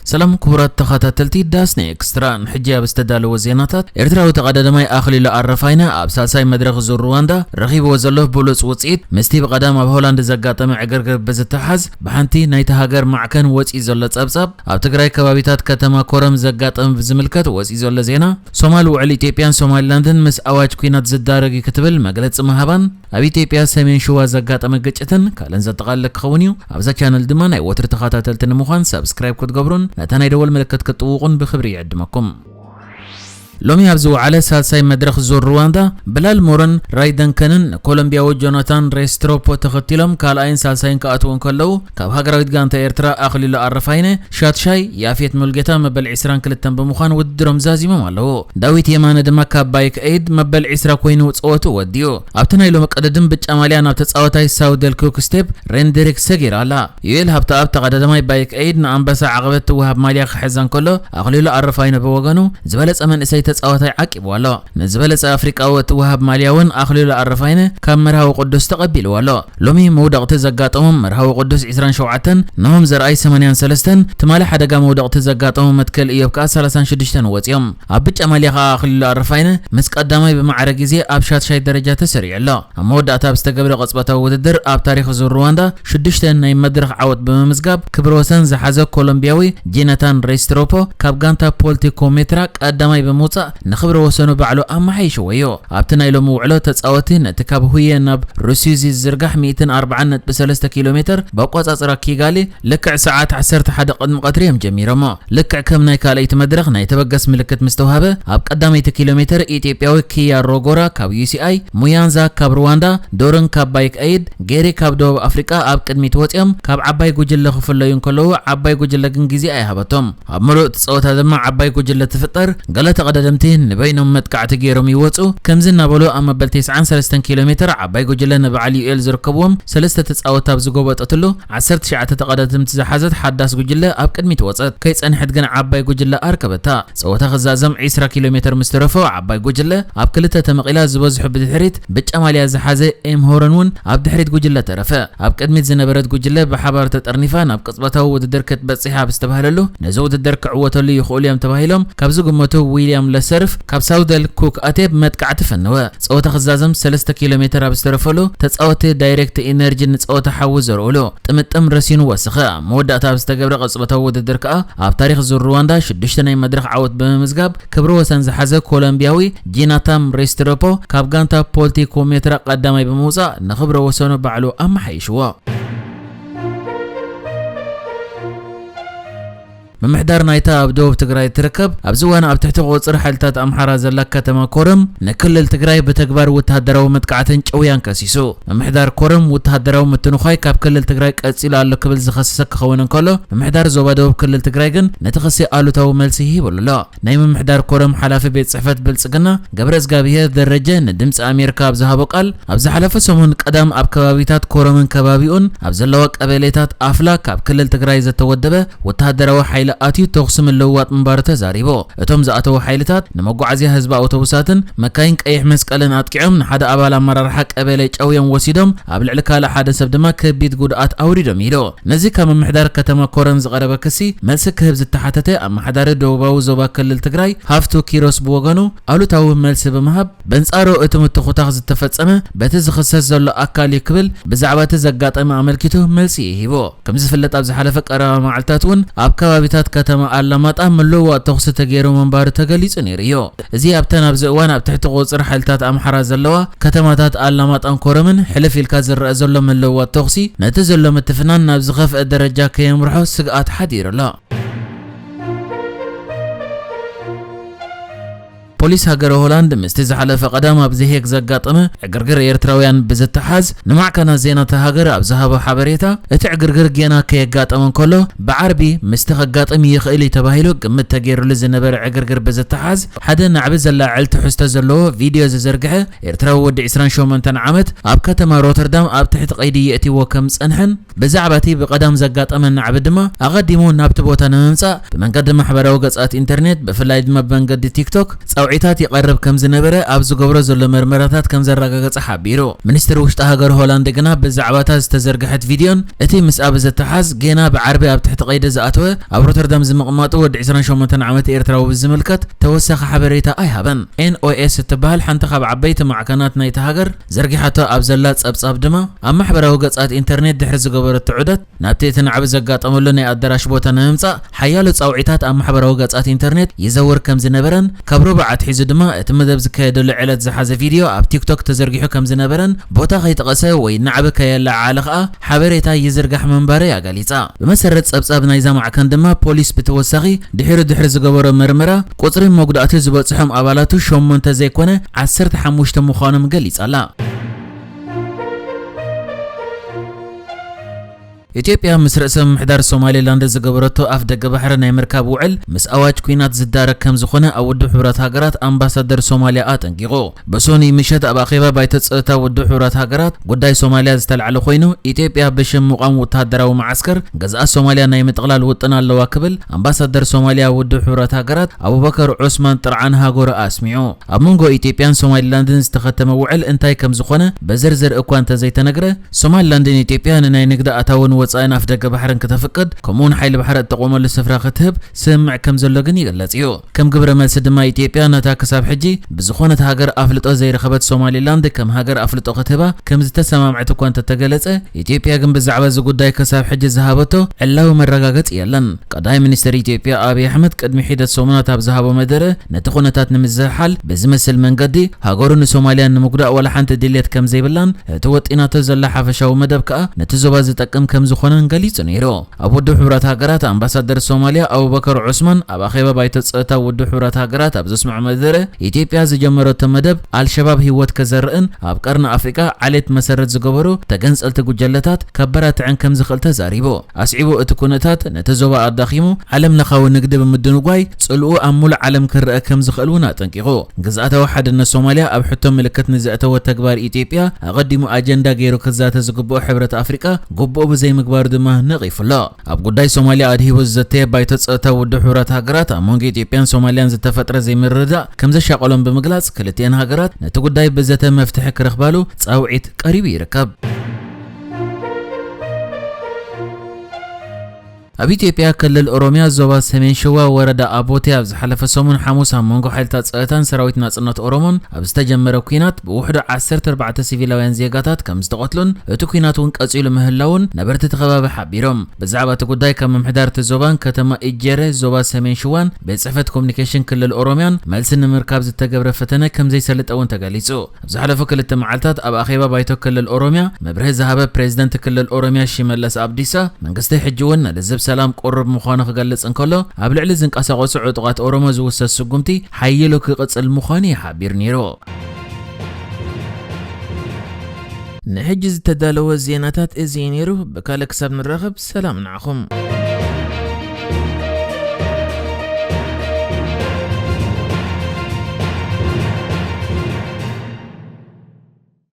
ሰላም ክቡራት ተኸታተልቲ ዳስኒ ኤክስትራ፣ ንሕጂ ኣብ ዝተዳለወ ዜናታት፣ ኤርትራዊ ተቐዳዳማይ ኣኽሊሉ ኣረፋይነ ኣብ ሳልሳይ መድረኽ ዙር ሩዋንዳ ረኺብዎ ዘሎ ብሉጽ ውጽኢት፣ ምስቲ ብቐዳም ኣብ ሆላንድ ዘጋጠመ ዕግርግር ብዝተሓዝ፣ ብሓንቲ ናይቲ ሃገር ማዕከን ወጺኡ ዘሎ ጸብጻብ፣ ኣብ ትግራይ ከባቢታት ከተማ ኮረም ዘጋጠመ ብዝምልከት ወጺኡ ዘሎ ዜና፣ ሶማል ውዕል ኢትዮጵያን ሶማሊላንድን ምስ ኣዋጅ ኲናት ዝዳረግ እዩ ክትብል መግለጺ ምሃባን፣ ኣብ ኢትዮጵያ ሰሜን ሽዋ ዘጋጠመ ግጭትን ካልእን ዘጠቓልል ክኸውን እዩ። ኣብዛ ቻነል ድማ ናይ ወትሪ ተኸታተልቲ ንምዃን ሳብስክራይብ ክትገብሩን ነታ ናይ ደወል ምልክት ክትጥውቑን ብኽብሪ ይዕድመኩም። ሎሚ ኣብ ዝወዓለ ሳልሳይ መድረኽ ዙር ሩዋንዳ፣ ብላል ሞረን ራይደንከንን ንኮሎምቢያዊ ጆናታን ሬስትሮፖ ተኸቲሎም ካልኣይን ሳልሳይን ክኣትዉ እንከለዉ፣ ካብ ሃገራዊት ጋንታ ኤርትራ ኣኽሊሉ ኣረፋይነ፣ ሻትሻይ፣ ያፌት ሙልጌታ መበል ዕስራን ክልተን ብምዃን ውድድሮም ዛዚሞም ኣለዉ። ዳዊት የማነ ድማ ካብ ባይክ ኤይድ መበል ዕስራ ኮይኑ ጸወቱ ወዲኡ። ኣብቲ ናይ ሎሚ ቅድድም ብጫ ማልያ ናብ ተጻዋታይ ሳውደል ኩክ ስቴፕ ሬንድሪክ ሰጊራ ኣላ። ዩኤል ሃብተኣብ ተቐዳዳማይ ባይክ ኤይድ ንኣንበሳ ዓቐበት ትወሃብ ማልያ ክሕዛ እንከሎ፣ ኣኽሊሉ ኣረፋይነ ብወገኑ ዝበለጸ መንእሰይ ተጻዋታይ ዓቂብዎ ኣሎ። ንዝበለጸ ኣፍሪቃዊ እትወሃብ ማልያ እውን ኣኽሊሉ ኣረፋይነ ካብ መርሃዊ ቅዱስ ተቐቢልዎ ኣሎ። ሎሚ መውደቕቲ ዘጋጠሞም መርሃዊ ቅዱስ ዕስራን ሸውዓተን፣ ናሆም ዘርኣይ ሰማንያን ሰለስተን፣ ትማሊ ሓደጋ መውደቕቲ ዘጋጠሞም መትከል እዮብ ከኣ ሰላሳን ሽዱሽተን ወጺኦም። ኣብ ብጫ ማልያ ከኣ ኣኽሊሉ ኣረፋይነ ምስ ቀዳማይ ብማዕረ ግዜ ኣብ ሻትሻይ ደረጃ ተሰሪዑ ኣሎ። ኣብ መወዳእታ ኣብ ዝተገብረ ቅጽበታዊ ውድድር ኣብ ታሪኽ ዙር ሩዋንዳ ሽዱሽተ ናይ መድረኽ ዓወት ብምምዝጋብ ክብረ ወሰን ዝሓዘ ኮሎምቢያዊ ጂነታን ሬስትሮፖ ካብ ጋንታ ፖልቲኮ ሜትራ ቀዳማይ ብምውጻእ ንክብረ ወሰኑ ባዕሉ ኣመሓይሽዎ እዩ። ኣብቲ ናይ ሎሚ ውዕሎ ተጻወቲ ነቲ ካብ ሁየ ናብ ሩሲዚ ዝዝርጋሕ ሚእትን ኣርባዓን ነጥቢ ሰለስተ ኪሎ ሜትር ብኣቋጻጽራ ኪጋሊ ልክዕ ሰዓት ዓሰርተ ሓደ ቅድሚ ቀትሪ እዮም ጀሚሮሞ። ልክዕ ከም ናይ ካልኣይቲ መድረኽ ናይ ተበገስ ምልክት ምስ ተዋህበ፣ ኣብ ቀዳመይቲ ኪሎ ሜትር ኢትዮጵያዊ ኪያ ሮጎራ ካብ ዩ ሲ ኣይ፣ ሙያንዛ ካብ ሩዋንዳ፣ ዶርን ካብ ባይክ ኤይድ፣ ጌሪ ካብ ደቡብ ኣፍሪቃ ኣብ ቅድሚት ወጺኦም ካብ ዓባይ ጉጅለ ክፍለዩ እንከለዉ፣ ዓባይ ጉጅለ ግን ግዜ ኣይሃበቶም። ኣብ ምሉእ እቲ ጸወታ ድማ ዓባይ ጉጅለ ትፍጠር፣ ገለ ተቐዳደምቲ ንበይኖም መጥቃዕቲ ገይሮም ይወጹ፣ ከምዚ እናበሉ ኣብ መበል ተስዓን ሰለስተን ኪሎ ሜትር ዓባይ ጉጅለ ንበዓል ዩኤል ዝርከብዎም ሰለስተ ተጻወትቲ ኣብ ዝጎበጠትሉ፣ ዓሰርተ ትሽዓተ ተቐዳደምቲ ዝሓዘት ሓዳስ ጉጅለ ኣብ ቅድሚት ወጸት። ከይጸንሐት ግን ዓባይ ጉጅለ ኣርከበታ። ጸወታ ክዛዘም ዕስራ ኪሎ ሜትር ምስ ተረፎ፣ ዓባይ ጉጅለ ኣብ ክልተ ተመቒላ፣ ዝበዝሑ ብድሕሪት ብጫ ማልያ ዝሓዘ ኤም ሆረን እውን ኣብ ድሕሪት ጉጅለ ተረፈ። ኣብ ቅድሚት ዝነበረት ጉጅለ ብሓባር ተጠርኒፋ ናብ ቅጽበታዊ ውድድር ክትበጽሕ ኣብ ዝተባህለሉ፣ ነዚ ውድድር ክዕወተሉ ይኽእሉ እዮም ተባሂሎም ካብ ዝግመቱ ዊልያም ለሰርፍ ካብ ሳውደል ኩክ ኣቴብ መጥቃዕቲ ፈነወ። ጸወታ ክዛዘም ሰለስተ ኪሎ ሜትር ኣብ ዝተረፈሉ፣ ተጻወቲ ዳይሬክት ኢነርጂ ንጸወታ ሓዊ ዘርኡሉ ጥምጥም ረሲኑ ወሰኸ። ኣብ መወዳእታ ኣብ ዝተገብረ ቅጽበታዊ ውድድር ከኣ፣ ኣብ ታሪኽ ዙር ሩዋንዳ ሽዱሽተ ናይ መድረኽ ዓወት ብምምዝጋብ፣ ክብረ ወሰን ዝሓዘ ኮሎምቢያዊ ጂናታም ሬስትሮፖ ካብ ጋንታ ፖልቲኮ ሜትራ ቀዳማይ ብምውጻእ፣ ንክብረ ወሰኑ ባዕሉ ኣመሓይሽዎ። ምምሕዳር ናይታ ኣብ ደቡብ ትግራይ ትርከብ፣ ኣብዚ እዋን ኣብ ትሕቲ ቁጽሪ ሓይልታት ኣምሓራ ዘላ ከተማ ኮረም፣ ንክልል ትግራይ ብተግባር ወተሃደራዊ መጥቃዕትን ጨውያን ከሲሱ። ምምሕዳር ኮረም ወተሃደራዊ ምትንዃይ ካብ ክልል ትግራይ ቀጺሉ ኣሎ ክብል ዝኸሰሰ ክኸውን እንከሎ፣ ምምሕዳር ዞባ ደቡብ ክልል ትግራይ ግን ነቲ ክሲ ኣሉታዊ መልሲ ይህበሉ ኣሎ። ናይ ምምሕዳር ኮረም ሓላፊ ቤት ጽሕፈት ብልጽግና ገብረ እግዚኣብሔር ደረጀ ንድምጺ ኣሜሪካ ኣብ ዝሃቦ ቃል፣ ኣብ ዝሓለፈ ሰሙን ቀዳም ኣብ ከባቢታት ኮረምን ከባቢኡን ኣብ ዘለዋ ቀበሌታት ኣፍላ ካብ ክልል ትግራይ ዝተወደበ ወተሃደራዊ ሓይሊ ኣትዩ ተኹሲ ምልውዋጥ ምንባሩ ተዛሪቡ። እቶም ዝኣተዉ ሓይልታት ንመጓዓዝያ ህዝቢ ኣውቶቡሳትን መካይን ቀይሕ መስቀልን ኣጥቂዖም ንሓደ ኣባል ኣመራርሓ ቀበሌ ጨውዮም ወሲዶም ኣብ ልዕሊ ካልእ ሓደ ሰብ ድማ ከቢድ ጉድኣት ኣውሪዶም ኢሉ። ነዚ ካብ ምምሕዳር ከተማ ኮረም ዝቐረበ ክሲ መልሲ ክህብ ዝተሓተተ ኣመሓዳሪ ደቡባዊ ዞባ ክልል ትግራይ ሃፍቱ ኪሮስ ብወገኑ ኣሉታዊ መልሲ ብምሃብ በንጻሩ እቲ ምትኹታኽ ዝተፈጸመ በቲ ዝኽሰስ ዘሎ ኣካል እዩ ክብል ብዛዕባ እቲ ዘጋጠመ ኣመልኪቱ መልሲ እዩ ሂቡ። ከም ዝፍለጥ ኣብ ዝሓለፈ ቀረባ መዓልታት እውን ኣብ ከባቢታት ከተማ ኣላማጣ ምልውዋጥ ተኹሲ ተገይሩ ምንባሩ ተገሊጹ ነይሩ እዩ። እዚ ኣብተን ኣብዚ እዋን ኣብ ትሕቲ ቁጽሪ ሓይልታት ኣምሓራ ዘለዋ ከተማታት ኣላማጣን ኮረምን ሕልፍ ኢልካ ዝረአ ዘሎ ምልውዋጥ ተኹሲ ነቲ ዘሎ ምትፍናን ናብ ዝኸፍአ ደረጃ ከየምርሖ ስግኣት ሓዲሩ ኣሎ። ፖሊስ ሃገረ ሆላንድ ምስቲ ዝሓለፈ ቀዳም ኣብ ዘሄግ ዘጋጠመ ዕግርግር ኤርትራውያን ብዝተሓዝ ንማዕከናት ዜና እታ ሃገር ኣብ ዝሃቦ ሓበሬታ፣ እቲ ዕግርግር ጌና ከየጋጠመ እንከሎ ብዓርቢ ምስቲ ከጋጥም ይኽእል እዩ ተባሂሉ ግምት ተገይሩሉ ዝነበረ ዕግርግር ብዝተሓዝ ሓደ ናዕቢ ዘላዕል ትሕዝቶ ዘለዎ ቪድዮ ዝዘርግሐ ኤርትራዊ ወዲ ዕስራን ሸሞንተን ዓመት ኣብ ከተማ ሮተርዳም ኣብ ትሕቲ ቀይዲ የእትይዎ ከም ዝጸንሐን ብዛዕባ እቲ ብቐዳም ዘጋጠመ ናዕቢ ድማ ኣቐዲሙ ናብቲ ቦታ ንምምጻእ ብመንገዲ ማሕበራዊ ገጻት ኢንተርኔት ብፍላይ ድማ ብመንገዲ ቲክቶክ ጻውዒት ታት ይቐርብ ከም ዝነበረ ኣብ ዝገብሮ ዘሎ መርመራታት ከም ዘረጋገጸ ሓቢሩ። ሚኒስትሪ ውሽጢ ሃገር ሆላንድ ግና ብዛዕባታ ዝተዘርግሐት ቪድዮን እቲ ምስኣ ብዝተሓዝ ጌና ብዓርቢ ኣብ ትሕቲ ቀይዲ ዝኣተወ ኣብ ሮተርዳም ዝምቕማጡ ወዲ ዕስራን ሸሞንተን ዓመት ኤርትራዊ ብዝምልከት ተወሳኺ ሓበሬታ ኣይሃበን። ኤን ኦ ኤስ እትበሃል ሓንቲ ካብ ዓበይቲ ማዕከናት ናይቲ ሃገር ዘርጊሓቶ ኣብ ዘላ ጸብጻብ ድማ ኣብ ማሕበራዊ ገጻት ኢንተርኔት ድሕሪ ዝገበረቶ ዑደት ናብቲ እቲ ናዕቢ ዘጋጠመሉ ናይ ኣዳራሽ ቦታ ንምምጻእ ሓያሎ ጻውዒታት ኣብ ማሕበራዊ ገጻት ኢንተርኔት ይዘውር ከም ዝነበረን ካብ ረቡዕ ኣትሒዙ ድማ እቲ መደብ ዝካየደሉ ዕለት ዝሓዘ ቪድዮ ኣብ ቲክቶክ ተዘርጊሑ ከም ዝነበረን ቦታ ከይጠቐሰ ወይ ናዕቢ ከየለዓዓለ ከኣ ሓበሬታ ይዝርጋሕ ምንባሩ እያ ገሊጻ። ብመሰረት ጸብጻብ ናይዛ ማዕከን ድማ ፖሊስ ብተወሳኺ ድሒሩ ድሕሪ ዝገበሮ መርመራ ቁጽሪ መጉዳእቲ ዝበጽሖም ኣባላቱ ሸሞንተ ዘይኮነ ዓሰርተ ሓሙሽተ ምዃኖም ገሊጻ ኣላ። ኢትዮጵያ ምስ ርእሰ ምምሕዳር ሶማሌላንድ ዝገበረቶ ኣፍ ደገ ባሕሪ ናይ ምርካብ ውዕል ምስ ኣዋጅ ኲናት ዝዳረግ ከም ዝኾነ ኣብ ውድብ ሕቡራት ሃገራት ኣምባሳደር ሶማልያ ኣጠንቂቑ። ብሶኒ ምሸት ኣብ ኣኼባ ባይቶ ጸጥታ ውድብ ሕቡራት ሃገራት ጉዳይ ሶማልያ ዝተላዕለ ኮይኑ፣ ኢትዮጵያ ብሽም ምቋም ወተሃደራዊ መዓስከር ገዝኣት ሶማልያ ናይ ምጥቕላል ውጥን ኣለዋ ክብል ኣምባሳደር ሶማልያ ውድብ ሕቡራት ሃገራት ኣቡበከር ዑስማን ጥርዓን ሃጎረ ኣስሚዑ። ኣብ መንጎ ኢትዮጵያን ሶማሊላንድን ዝተኸተመ ውዕል እንታይ ከም ዝኾነ ብዝርዝር እኳ እንተዘይተነግረ፣ ሶማሊላንድን ኢትዮጵያ ንናይ ንግዲ ኣታውን ወጻኢን ኣፍደገ ባሕርን ክተፍቅድ፣ ከምኡውን ሓይሊ ባሕሪ እትቆመሉ ስፍራ ክትህብ ስምምዕ ከም ዘሎ ግን ይግለጽ እዩ። ከም ግብረ መልሲ ድማ ኢትዮጵያ ነታ ክሳብ ሕጂ ብዝኾነት ሃገር ኣፍልጦ ዘይረኸበት ሶማሊላንድ ከም ሃገር ኣፍልጦ ክትህባ ከም ዝተሰማምዐት እኳ እንተተገለጸ፣ ኢትዮጵያ ግን ብዛዕባ እዚ ጉዳይ ክሳብ ሕጂ ዝሃበቶ ዕላዊ መረጋገጺ የለን። ቀዳማይ ሚኒስትር ኢትዮጵያ ኣብይ ኣሕመድ ቅድሚ ሒደት ሰሙናት ኣብ ዝሃቦ መደረ፣ ነቲ ኩነታት ንምዝሕሓል ብዝመስል መንገዲ ሃገሩ ንሶማልያ ንምጉዳእ ዋላ ሓንቲ ድልየት ከም ዘይብላን፣ እቲ ወጢናቶ ዘላ ሓፈሻዊ መደብ ከኣ ነቲ ዞባ ዝጠቅም ከም ዝኾነን ገሊጹ ነይሩ። ኣብ ውድብ ሕቡራት ሃገራት ኣምባሳደር ሶማልያ ኣቡበከር ዑስማን ኣብ ኣኼባ ባይቶ ጸጥታ ውድብ ሕቡራት ሃገራት ኣብ ዘስምዖ መደረ፣ ኢትዮጵያ ዝጀመረቶ መደብ ኣልሸባብ ህይወት ከዘርእን ኣብ ቀርኒ ኣፍሪቃ ዓሌት መሰረት ዝገበሩ ተገንጸልቲ ጉጀለታት ከበራትዕን ከም ዝኽእል ተዛሪቡ። ኣስዒቡ፣ እቲ ኩነታት ነቲ ዞባ ኣዳኺሙ፣ ዓለም ለኻዊ ንግዲ ብምድንጓይ ጽልኡ ኣብ ሙሉእ ዓለም ክረአ ከም ዝኽእል እውን ኣጠንቂቑ። ግዝኣታዊ ሓድነት ሶማልያ ኣብ ሕቶ ምልክት ንዘእተወ ተግባር ኢትዮጵያ ኣቐዲሙ ኣጀንዳ ገይሩ ክዛተ ዝግብኦ ሕብረት ኣፍሪቃ ግቡኡ ብዘይምግባሩ ድማ ነቒፉ ኣሎ። ኣብ ጉዳይ ሶማልያ ኣድሂቡ ዝዘተየ ባይቶ ጸጥታ ውድብ ሕቡራት ሃገራት ኣብ መንጎ ኢትዮጵያን ሶማልያን ዝተፈጥረ ዘይምርድዳእ ከም ዘሻቐሎም ብምግላጽ ክልቲኤን ሃገራት ነቲ ጉዳይ ብዘተ መፍትሒ ክረኽባሉ ጻውዒት ቀሪቡ ይርከብ። ኣብ ኢትዮጵያ ክልል ኦሮሚያ ዞባ ሰሜን ሸዋ ወረዳ ኣቦቴ ኣብ ዝሓለፈ ሰሙን ሓሙስ ኣብ መንጎ ሓይልታት ጸጥታን ሰራዊት ናጽነት ኦሮሞን ኣብ ዝተጀመረ ኲናት ብውሕዱ ዓሰርተ ኣርባዕተ ሲቪላውያን ዜጋታት ከም ዝተቐትሉን እቲ ኲናት እውን ቀጺሉ ምህላውን ነበርቲ እቲ ከባቢ ሓቢሮም። ብዛዕባ እቲ ጉዳይ ካብ ምምሕዳር እቲ ዞባን ከተማ ኢጀረ ዞባ ሰሜን ሸዋን ቤት ጽሕፈት ኮሚኒኬሽን ክልል ኦሮሚያን መልሲ ንምርካብ ዝተገብረ ፈተነ ከም ዘይሰለጠ እውን ተገሊጹ። ኣብ ዝሓለፉ ክልተ መዓልታት ኣብ ኣኼባ ባይቶ ክልል ኦሮሚያ መብርሂ ዝሃበ ፕሬዝደንት ክልል ኦሮሚያ ሽመለስ ኣብዲሳ፣ መንግስቲ ሕጂ እውን ንልዝብ ሰላም ቅሩብ ምዃኑ ክገልጽ እንከሎ፣ ኣብ ልዕሊ ዝንቀሳቐሱ ዕጡቓት ኦሮሞ ዝውሰድ ስጉምቲ ሓይሉ ክቕጽል ምዃኑ እዩ ሓቢሩ ነይሩ። ንሕጂ ዝተዳለወ ዜናታት እዚ እዩ ነይሩ። ብካልእ ክሳብ ንራኸብ ሰላም ንዓኹም።